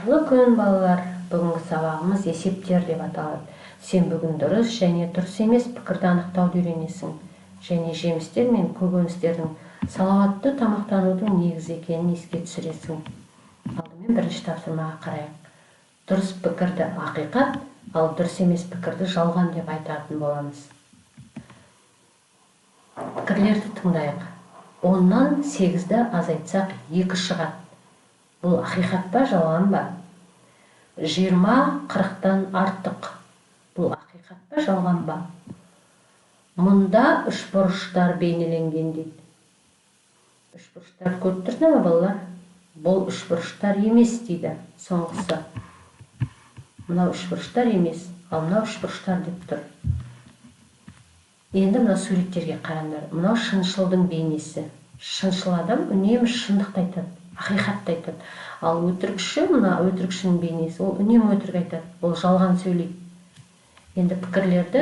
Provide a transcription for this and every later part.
Қайырлы күн, балалар! Бүгінгі сабағымыз есептер деп аталады. Сен бүгін дұрыс және дұрыс емес пікірді анықтауды үйренесің және жемістер мен көкөністердің салауатты тамақтанудың негізі екенін еске түсіресің. Алдымен бірінші тапсырмаға қарайық. Дұрыс пікірді ақиқат, ал дұрыс емес пікірді жалған деп айтатын боламыз. Пікірлерді тыңдайық. 10-нан 8-ді азайтсақ 2 шығады. Бұл ақиқат па, жалған ба? 20 40-тан артық. Бұл ақиқат па, жалған ба? Мұнда үшбұрыштар бейнеленген дейді. Үшбұрыштар көріп тұрсыңдар ма, балалар? Бұл үшбұрыштар емес дейді соңғысы. Мынау үшбұрыштар емес, ал мынау үшбұрыштар деп тұр. Енді мына суреттерге қараңдар. Мынау шыншылдың бейнесі. Шыншыл адам үнемі шындықты айтады, ақиқатты айтады. Ал өтірікші, мына өтірікшінің бейнесі, ол үнемі өтірік айтады, ол жалған сөйлейді. Енді пікірлерді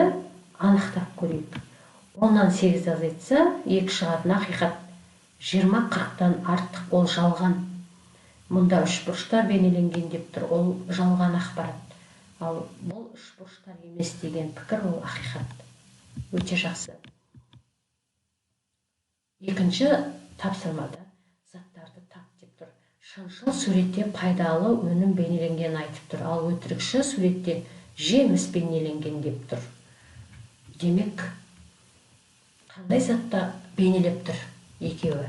анықтап көрейік. 10-нан 8 азайтса, 2 шығатын ақиқат. 20 40-тан артық, ол жалған. Мұнда үшбұрыштар бейнеленген деп тұр, ол жалған ақпарат. Ал бұл үшбұрыштар емес деген пікір, ол ақиқат. Өте жақсы. Екінші тапсырмада заттарды тап деп тұр. Шыншыл суретте пайдалы өнім бейнеленгенін айтып тұр, ал өтірікші суретте жеміс бейнеленген деп тұр. Демек, қандай затты бейнелеп тұр екеуі?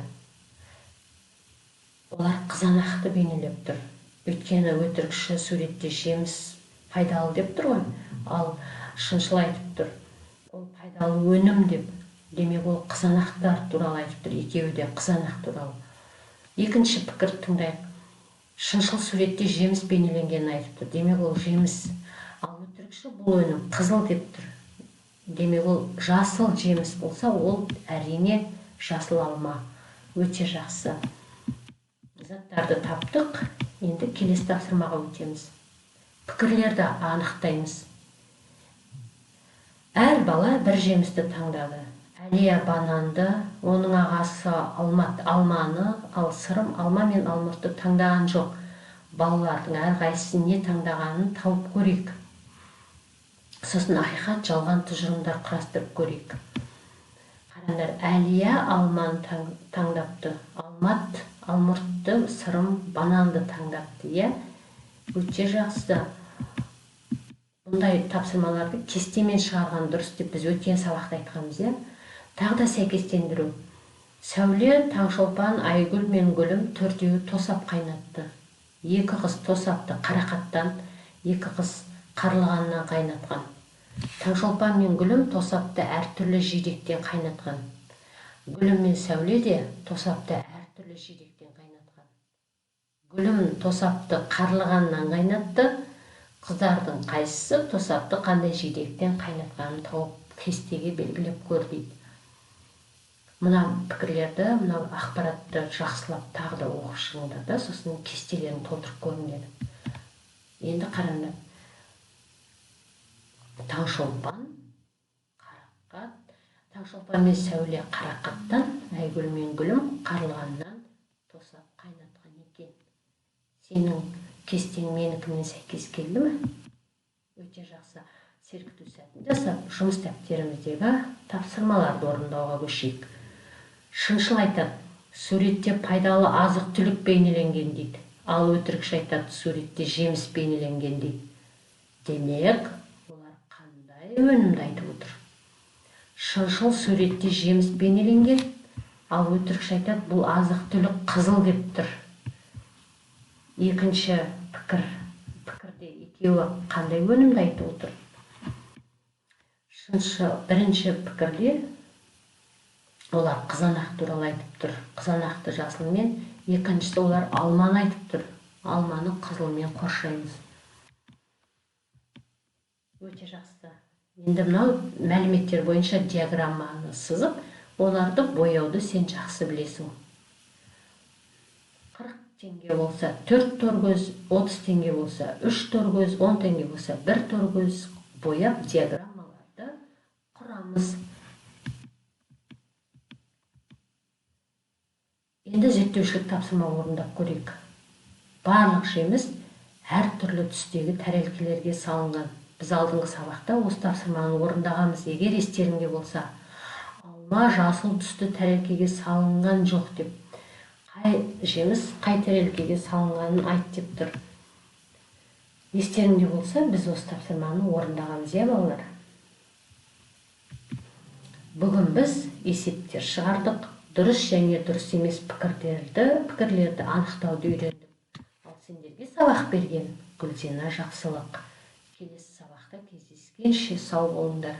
Олар қызанақты бейнелеп тұр. Өйткені өтірікші суретте жеміс пайдалы деп тұр ғой, ал шыншыл айтып тұр, ол пайдалы өнім деп. Демек, ол қызанақтар туралы айтып тұр, екеуі де қызанақ туралы. Екінші пікір тыңдайық. Шыншыл суретте жеміс бейнеленгенін айтып тұр. Демек, ол жеміс. Ал өтірікші бұл өнім қызыл деп тұр. Демек, ол жасыл жеміс болса, ол әрине жасыл алма. Өте жақсы. Заттарды таптық. Енді келесі тапсырмаға өтеміз. Пікірлерді анықтаймыз. Әр бала бір жемісті таңдады. Әлия бананды, оның ағасы Алмат алманы, ал Сырым алма мен алмұртты таңдаған жоқ. Балалардың әрқайсысы не таңдағанын тауып көрейік. Сосын ақиқат, жалған тұжырымдар құрастырып көрейік. Қараңдар, Әлия алманы таңдапты, Алмат алмұртты, Сырым бананды таңдапты, иә? Өте жақсы. Бұндай тапсырмаларды кестемен шығарған дұрыс деп біз өткен сабақта айтқанбыз, иә? Тағы да сәйкестендіру. Сәуле, Таңшолпан, Айгүл мен Гүлім төртеуі тосап қайнатты. Екі қыз тосапты қарақаттан, екі қыз қарлығаннан қайнатқан. Таңшолпан мен Гүлім тосапты әртүрлі жидектен қайнатқан. Гүлім мен Сәуле де тосапты әртүрлі жидектен қайнатқан. Гүлім тосапты қарлығаннан қайнатты. Қыздардың қайсысы тосапты қандай жидектен қайнатқанын тауып кестеге белгілеп көр дейді. Мына пікірлерді, мына ақпаратты жақсылап тағы да оқып шығыңдар да, сосын кестелерін толтырып көріңдер. Енді қараңдар. Таңшолпан, қарақат, Таңшолпан мен Сәуле қарақаттан, Айгүл мен Гүлім қарлығаннан тосап қайнатқан екен. Сенің кестең менікімен сәйкес келді ме? Өте жақсы. Сергіту сәтін жасап, жұмыс дәптеріміздегі тапсырмаларды орындауға көшейік. Шыншыл айтады, суретте пайдалы азық-түлік бейнеленген дейді. Ал өтірікші айтады, суретте жеміс бейнеленген дейді. Демек, олар қандай өнімді айтып отыр? Шыншыл суретте жеміс бейнеленген, ал өтірікші айтады, бұл азық-түлік қызыл деп тұр. Екінші пікірде екеуі қандай өнімді айтып отыр? Шыншыл бірінші пікірде олар қызанақ туралы айтып тұр. Қызанақты жасылмен, екіншісі олар алманы айтып тұр. Алманы қызылмен қоршаймыз. Өте жақсы. Енді мынау мәліметтер бойынша диаграмманы сызып, оларды бояуды сен жақсы білесің. 40 теңге болса 4 торкөз, 30 теңге болса 3 торкөз, 10 теңге болса 1 торкөз бояп диаграммаларды құрамыз. Енді зерттеушілік тапсырма орындап көрейік. Барлық жеміс Әртүрлі түстегі тәрелкелерге салынған. Біз алдыңғы сабақта осы тапсырманы орындағанбыз, егер естеріңде болса. Алма жасыл түсті тәрелкеге салынған жоқ деп, қай жеміс қай тәрелкеге салынғанын айт деп тұр. Естеріңде болса, біз осы тапсырманы орындағанбыз, иә, балалар? Бүгін біз есептер шығардық, дұрыс және дұрыс емес пікірлерді анықтауды үйрендік. Ал сендерге сабақ берген Гүлзина Жақсылық. Келесі сабақта кездескенше сау болыңдар.